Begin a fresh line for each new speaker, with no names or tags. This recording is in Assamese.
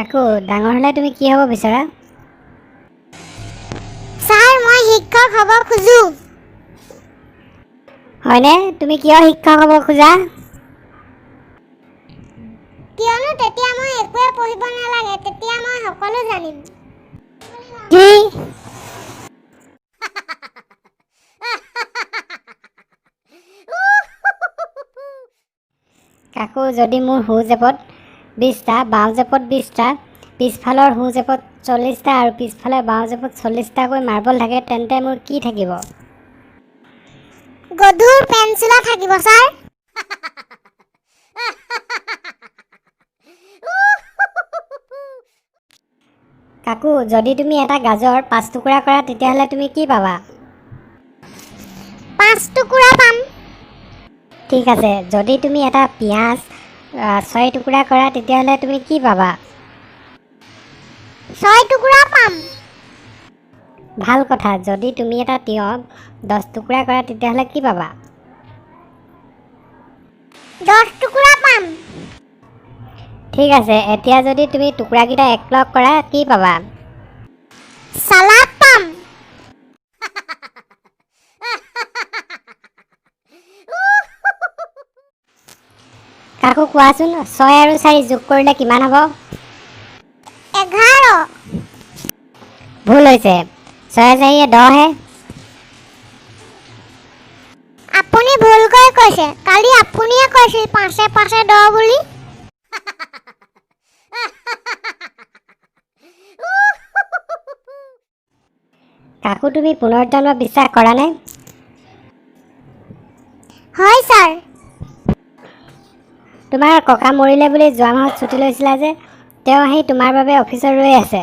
কাকু, ডাঙৰ হ'লে তুমি কি হ'ব বিচৰা?
ছাৰ, মই শিক্ষক হ'ব খোজোঁ।
হয়নে? তুমি কিয় শিক্ষক হ'ব খোজা?
কিয়নো তেতিয়া মই একোৱে পঢ়িব নালাগে, তেতিয়া মই সকলো জানিম।
কি? কাকু, যদি মোৰ সোঁ জেপত 20টা, বাওঁ জেপত 20টা, পিছফালৰ সোঁ জেপত 40টা আৰু পিছফালে বাওঁ জেপত 40টাকৈ মাৰ্বল থাকে, তেন্তে মোৰ কি থাকিব?
গধুৰ পেঞ্চোলা থাকিব ছাৰ।
কাকু, যদি তুমি এটা গাজৰ 5 টুকুৰা কৰা, তেতিয়াহ'লে তুমি কি পাবা?
5 টুকুৰা পাম।
ঠিক আছে, যদি তুমি এটা পিঁয়াজ 6 টুকুৰা কৰা, তেতিয়াহ'লে তুমি কি পাবা?
6 টুকুৰা পাম।
ভাল কথা, যদি তুমি এটা তিয়ঁহ 10 টুকুৰা কৰা, তেতিয়াহ'লে কি পাবা?
10 টুকুৰা পাম।
ঠিক আছে, এতিয়া যদি তুমি টুকুৰাকেইটা একলগ কৰা, কি পাবা?
চালাড পাম।
কাকু কোৱাচোন, 6 আৰু 4 যোগ কৰিলে কিমান হ'ব?
11।
ভুল হৈছে, 6 চাৰিয়ে দহহে।
আপুনি ভুলকৈ কৈছে, কালি আপুনিয়ে কৈছিল পাঁচে পাঁচে দহ বুলি।
কাকু, তুমি পুনৰ্জন্ম বিশ্বাস কৰানে?
হয় ছাৰ।
তোমাৰ ককা মৰিলে বুলি যোৱা মাহত ছুটি লৈছিলা যে, তেওঁ আহি তোমাৰ বাবে অফিচত ৰৈ আছে।